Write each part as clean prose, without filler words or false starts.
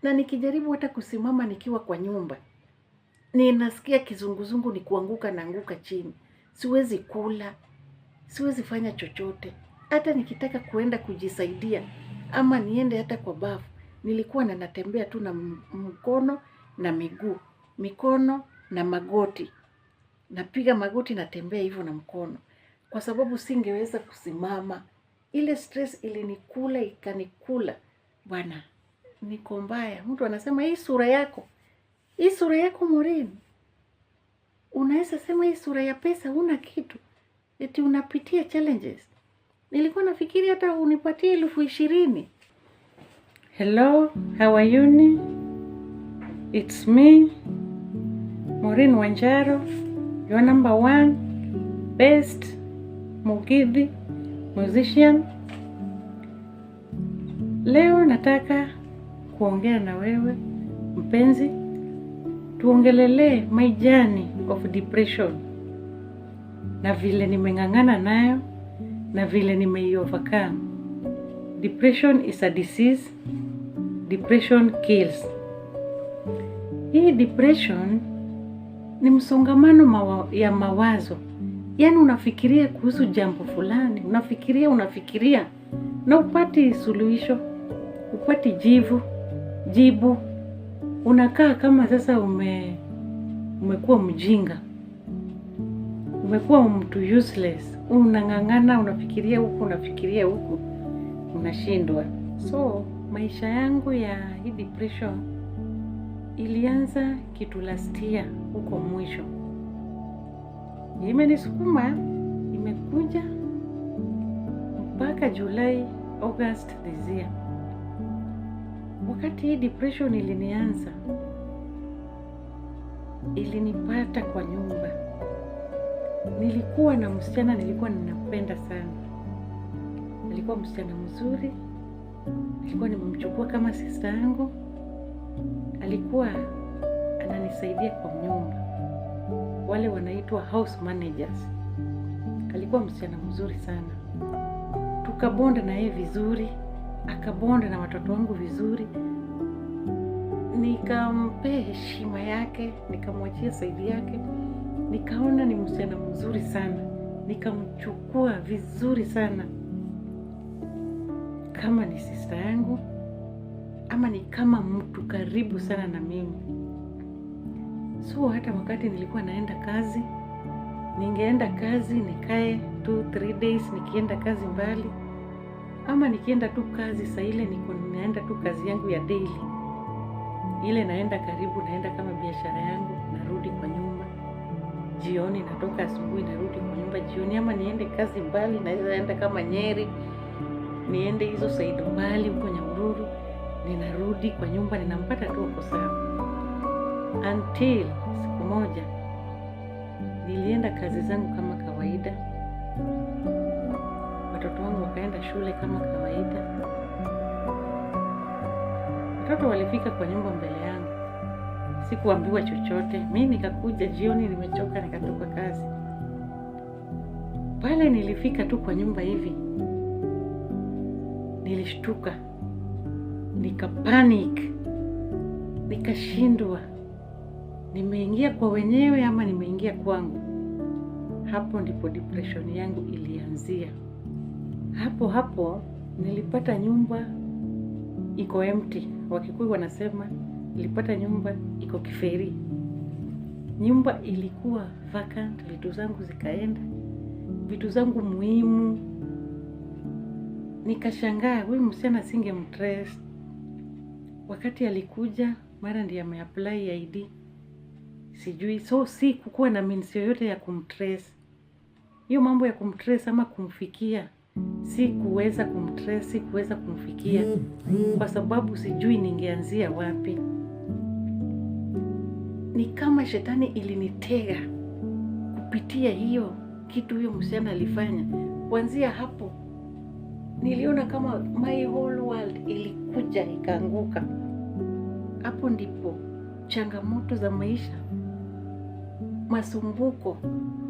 Na nikijaribu hata kusimama nikiwa kwa nyumba, ninasikia kizunguzungu, ni kuanguka naanguka chini. Siwezi kula, siwezi fanya chochote. Hata nikitaka kuenda kujisaidia ama niende hata kwa bafu, nilikuwa na natembea tu na mkono na miguu, mikono na magoti. Napiga magoti, natembea hivyo na mkono, kwa sababu singeweza kusimama. Ile stress ilinikula ikanikula, bwana, niko mbaya. Mtu anasema hii sura yako, hii sura yako Maureen, unaweza sema hii sura ya pesa huna kitu, eti unapitia challenges. Nilikuwa nafikiri hata unipatie 20,000. Hello, how are you? It's me, Maureen Wanjaro, your number one best Mugithi musician. Leo nataka kuongea na wewe mpenzi, tuongelelee my journey of depression na vile nimeng'ang'ana nayo na vile nimei-overcome. Depression is a disease. Depression kills. Hii depression ni msongamano ya mawazo, yaani unafikiria kuhusu jambo fulani, unafikiria, unafikiria na upati suluhisho, upati jibu. Unakaa kama sasa umekuwa mjinga, umekuwa mtu useless, unang'ang'ana, unafikiria huku, unafikiria huku, unashindwa. So maisha yangu ya hii depression ilianza kitu last year huko mwisho, imenisukuma, imekuja mpaka July, August this year. Wakati hii depression ilinianza, ilinipata kwa nyumba. Nilikuwa na msichana nilikuwa ninapenda sana, alikuwa msichana mzuri, nilikuwa nimemchukua kama sister yangu, alikuwa ananisaidia kwa nyumba, wale wanaitwa house managers. Alikuwa msichana mzuri sana, tukabond na yeye vizuri, akabond na watoto wangu vizuri, nikampea heshima yake, nikamwachia side yake, nikaona ni msichana mzuri sana, nikamchukua vizuri sana kama ni sister yangu ama ni kama mtu karibu sana na mimi. So hata wakati nilikuwa naenda kazi, ningeenda kazi nikae 2-3 days nikienda kazi mbali, ama nikienda tu kazi saa ile niko naenda tu kazi yangu ya daily ile, naenda karibu, naenda kama biashara yangu, narudi kwa nyumba jioni, natoka asubuhi, narudi kwa nyumba jioni, ama niende kazi mbali, naweza enda kama Nyeri, niende hizo side mbali huko Nyahururu, ninarudi kwa nyumba ninampata tu uko sawa. Until siku moja nilienda kazi zangu kama kawaida, watoto wangu wakaenda shule kama kawaida. Watoto walifika kwa nyumba mbele yangu, sikuambiwa chochote. Mi nikakuja jioni, nimechoka, nikatoka kazi. Pale nilifika tu kwa nyumba hivi, nilishtuka, nikapanic, nikashindwa, nimeingia kwa wenyewe ama nimeingia kwangu? Hapo ndipo depression yangu ilianzia. Hapo hapo nilipata nyumba iko empty. Wakikuyu wanasema nilipata nyumba iko kiferi. Nyumba ilikuwa vacant, vitu zangu zikaenda, vitu zangu muhimu. Nikashangaa, huyu msichana singemtrace. Wakati alikuja mara ndiye ameapply ID, sijui, so si kukuwa na means yoyote ya kumtrace. Hiyo mambo ya kumtrace ama kumfikia, si kuweza kumtrace, si kuweza kumfikia kwa sababu sijui ningeanzia wapi. Ni kama shetani ilinitega kupitia hiyo kitu huyo msichana alifanya. Kuanzia hapo niliona kama my whole world ilikuja ikaanguka. Hapo ndipo changamoto za maisha, masumbuko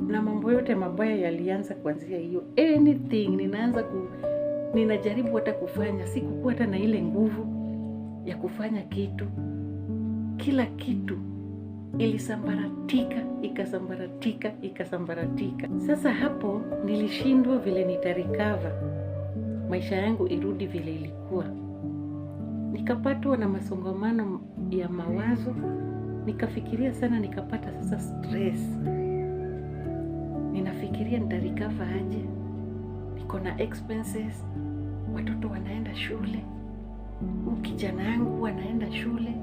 na mambo yote mabaya yalianza kuanzia hiyo. Anything ninajaribu hata kufanya, sikukuwa hata na ile nguvu. ya kufanya kitu. Kila kitu ilisambaratika, ikasambaratika, ikasambaratika. Sasa hapo nilishindwa vile nitarecover maisha yangu irudi vile ilikuwa. Nikapatwa na masongamano ya mawazo, nikafikiria sana, nikapata sasa stress. Ninafikiria nitarecover aje, niko na expenses, watoto wanaenda shule, huyu kijana yangu anaenda shule,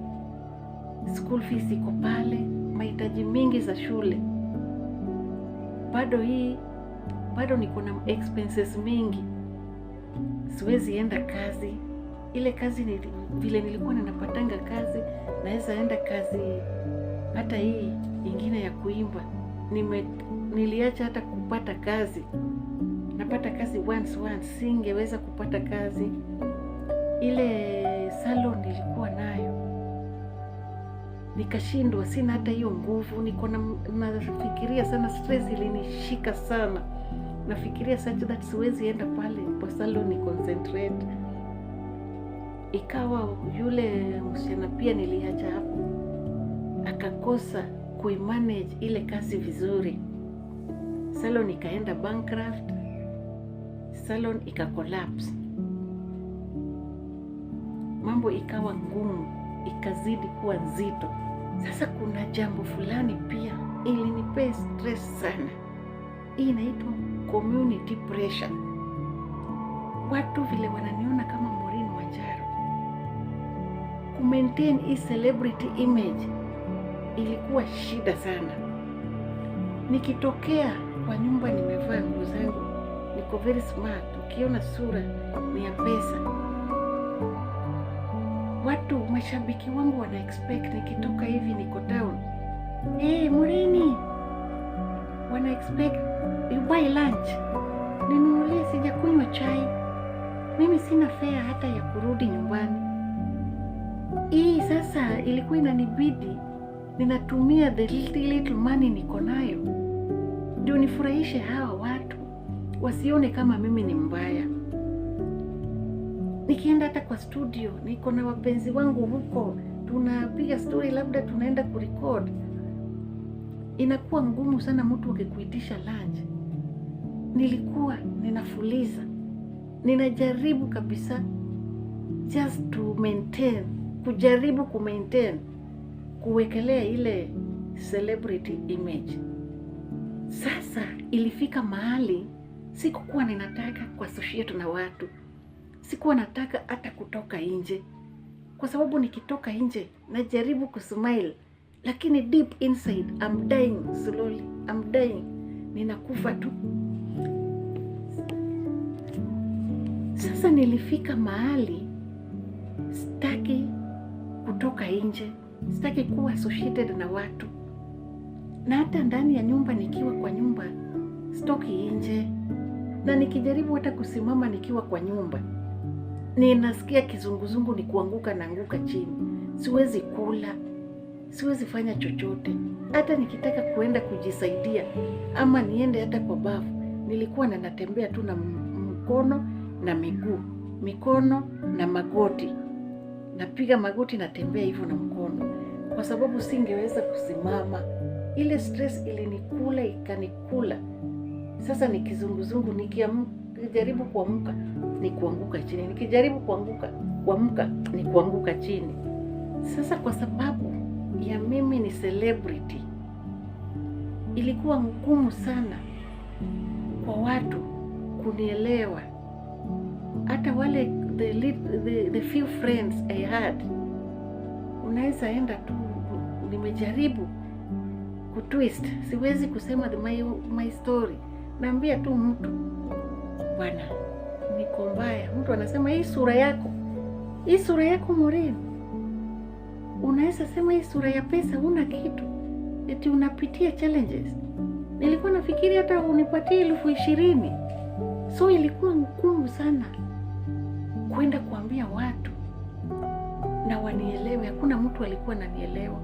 school fees iko pale, mahitaji mingi za shule. Bado hii bado niko na expenses mingi, siwezi enda kazi. Ile kazi vile nilikuwa ninapatanga kazi, naweza enda kazi hata hii ingine ya kuimba. Niliacha hata kupata kazi, napata kazi once once, singeweza kupata kazi. Ile salon nilikuwa nayo nikashindwa, sina hata hiyo nguvu, niko na nafikiria sana, stress ilinishika sana, nafikiria such that siwezi enda pale kwa salon ni concentrate. Ikawa yule msichana pia niliacha hapo, akakosa kuimanage ile kazi vizuri. Salon ikaenda bankrupt, salon ikacollapse, mambo ikawa ngumu, ikazidi kuwa nzito. Sasa kuna jambo fulani pia ilinipea stress sana, hii inaitwa community pressure. Watu vile wananiona kama Maureen Wanjaro, kumaintain hii celebrity image ilikuwa shida sana. Nikitokea kwa nyumba nimevaa nguo zangu, niko very smart, ukiona sura ni ya pesa. Watu mashabiki wangu wana expect nikitoka hivi niko town, "Hey, Maureen," wana expect you buy lunch, ninunulie, sijakunywa chai, mimi sina fare hata ya kurudi nyumbani. Hii sasa ilikuwa inanibidi ninatumia the little, little money niko nayo ndio nifurahishe hawa watu wasione kama mimi ni mbaya. Nikienda hata kwa studio, niko na wapenzi wangu huko, tunapiga story, labda tunaenda kurecord, inakuwa ngumu sana mtu akikuitisha lunch. Nilikuwa ninafuliza, ninajaribu kabisa just to maintain, kujaribu kumaintain, kuwekelea ile celebrity image. Sasa ilifika mahali sikukuwa ninataka kuassociate na watu, sikuwa nataka hata kutoka nje, kwa sababu nikitoka nje najaribu kusmile, lakini deep inside I'm dying slowly, I'm dying, ninakufa tu. Sasa nilifika mahali sitaki kutoka nje, sitaki kuwa associated na watu, na hata ndani ya nyumba, nikiwa kwa nyumba sitoki nje, na nikijaribu hata kusimama nikiwa kwa nyumba ninasikia kizunguzungu, ni kuanguka naanguka chini, siwezi kula, siwezi fanya chochote. Hata nikitaka kuenda kujisaidia ama niende hata kwa bafu, nilikuwa na natembea tu na mkono na miguu, mikono na magoti, napiga magoti, natembea hivyo na mkono, kwa sababu singeweza kusimama. Ile stress ilinikula ikanikula. Sasa ni kizunguzungu, nikijaribu kuamka ni kuanguka chini, nikijaribu kuanguka kuamka ni kuanguka chini. Sasa kwa sababu ya mimi ni celebrity, ilikuwa ngumu sana kwa watu kunielewa. Hata wale the few friends I had, unaweza enda tu, nimejaribu kutwist, siwezi kusema my story. Naambia tu mtu, "Bwana, niko mbaya." Mtu anasema, "Hii sura yako, hii sura yako Maureen, unaweza sema hii sura ya pesa, huna kitu, eti unapitia challenges. Nilikuwa nafikiri hata unipatie 20,000." So ilikuwa ngumu sana kwenda kuambia watu na wanielewe. Hakuna mtu alikuwa ananielewa,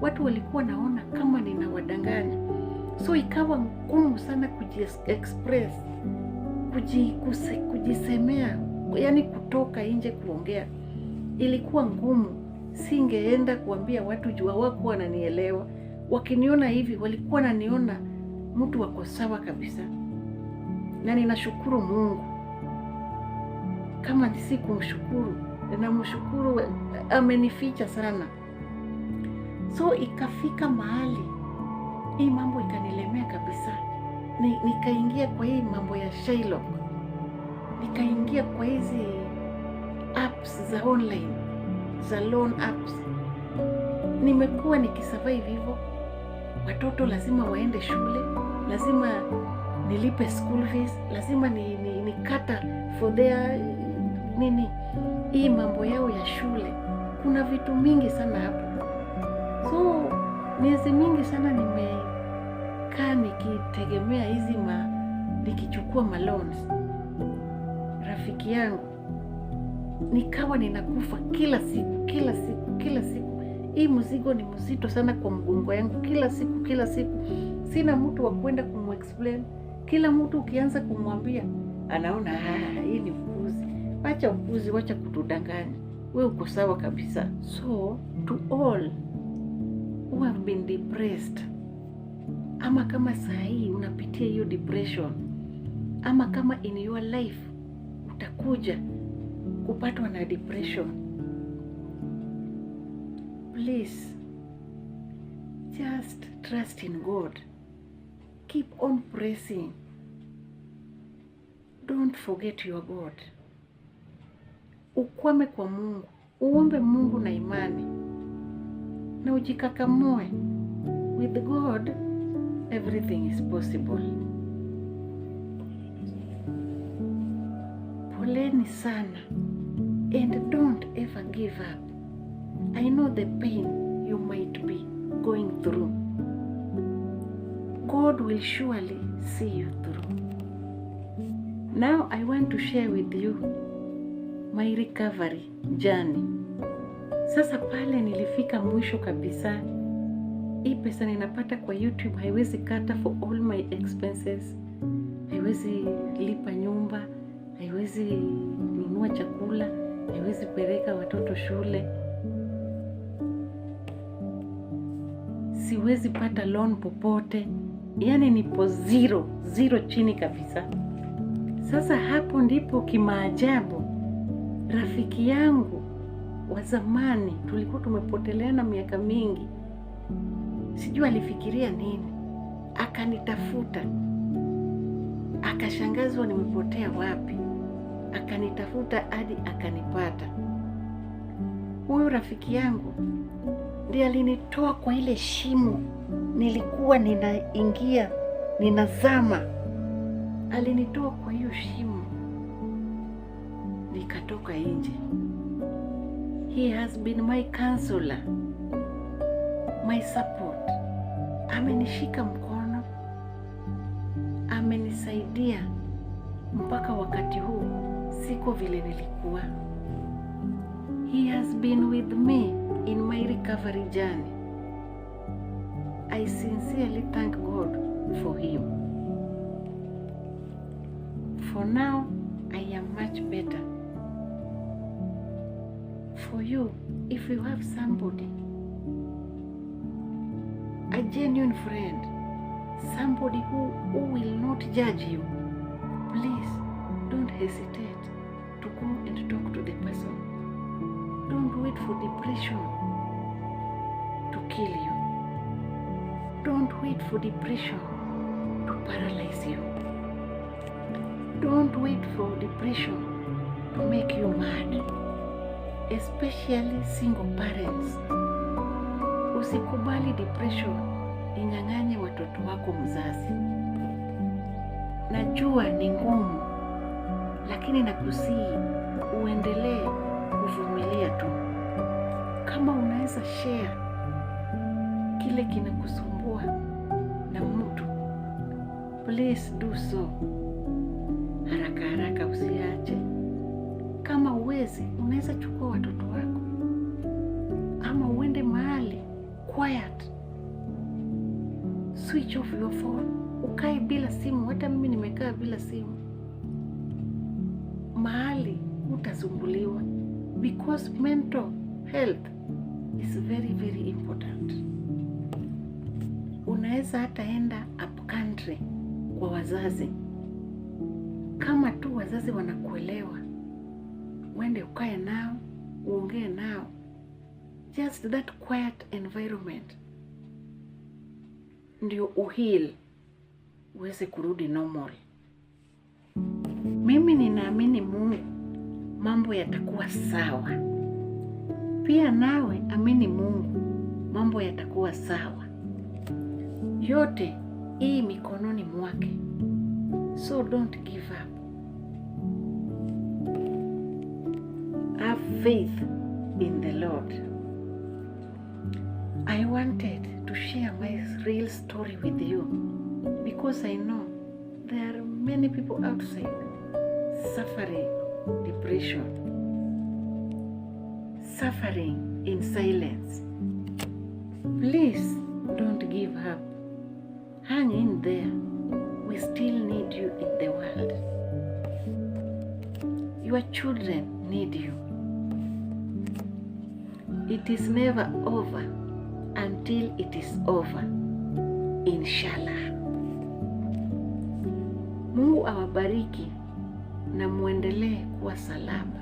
watu walikuwa naona kama ninawadanganya, so ikawa ngumu sana kuji-express, kujisemea, yani kutoka nje kuongea. Ilikuwa ngumu, singeenda kuambia watu juu hawakuwa wananielewa. Wakiniona hivi walikuwa wananiona mtu wako sawa kabisa, na ninashukuru Mungu. Kama si kumshukuru, namshukuru amenificha sana. So ikafika mahali hii mambo ikanilemea kabisa. Nikaingia kwa hii mambo ya Shylock, nikaingia kwa hizi apps za online za loan apps. Nimekuwa nikisurvive hivyo. Watoto lazima waende shule, lazima nilipe school fees, lazima ni cater for their nini, hii mambo yao ya shule. Kuna vitu mingi sana hapo, so miezi mingi sana nimekaa nikitegemea hizi nikichukua ma loans. Rafiki yangu, nikawa ninakufa kila siku, kila siku, kila siku. Hii mzigo ni mzito sana kwa mgongo yangu, kila siku, kila siku. Sina mtu wa kwenda kumuexplain. Kila mtu ukianza kumwambia anaona, "Ah, hii ni upuzi. Wacha upuzi, wacha kutudanganya, we uko sawa kabisa." So to all who have been depressed, ama kama saa hii unapitia hiyo depression, ama kama in your life utakuja kupatwa na depression, please just trust in God. Keep on pressing. Don't forget your God. Ukwame kwa Mungu, uombe Mungu na imani na ujikakamue. With God everything is possible. Poleni sana and don't ever give up. I know the pain you might be going through. God will surely see you through. Now I want to share with you my recovery journey. Sasa pale nilifika mwisho kabisa. Hii pesa ninapata kwa YouTube haiwezi cater for all my expenses, haiwezi lipa nyumba, haiwezi nunua chakula, haiwezi peleka watoto shule, siwezi pata loan popote, yaani nipo zero zero, chini kabisa. Sasa hapo ndipo kimaajabu rafiki yangu wa zamani, tulikuwa tumepoteleana miaka mingi, sijui alifikiria nini, akanitafuta, akashangazwa nimepotea wapi, akanitafuta hadi akanipata. Huyu rafiki yangu ndiye alinitoa kwa ile shimo nilikuwa ninaingia, ninazama. Alinitoa kwa hiyo shimo, nikatoka nje. He has been my counselor, my support. Amenishika mkono, amenisaidia mpaka wakati huu siko vile nilikuwa. He has been with me in my recovery journey. I sincerely thank God for him. For now, I am much better. For you, if you have somebody, a genuine friend, somebody who will not judge you, please don't hesitate to go and talk to the person. Don't wait for depression to kill you. Don't wait for depression to paralyze you. Don't wait for depression to make you mad, especially single parents. Usikubali depression inyang'anye watoto wako mzazi. Najua ni ngumu, lakini nakusihi uendelee kuvumilia tu. Kama unaweza share kile kinakusumbua na mtu, please do so. Haraka haraka, usiache. Kama uwezi, unaweza chukua watoto wako ama uende mahali quiet, switch off your phone, ukae bila simu. Hata mimi nimekaa bila simu, mahali utasumbuliwa. Because mental health is very very important. Unaweza hata enda up country kwa wazazi, kama tu wazazi wanakuelewa, uende ukae nao, uongee nao, just that quiet environment ndio uheal, uweze kurudi normal. Mimi ninaamini Mungu, mambo yatakuwa sawa. Pia nawe amini Mungu, mambo yatakuwa sawa. Yote hii mikononi mwake. So don't give up. Have faith in the Lord. I wanted to share my real story with you because I know there are many people outside suffering depression, suffering in silence. Please don't give up. Hang in there. We still need you in the world. Your children need you. It is never over until it is over. Inshallah. Mungu awabariki na muendelee kuwa salama.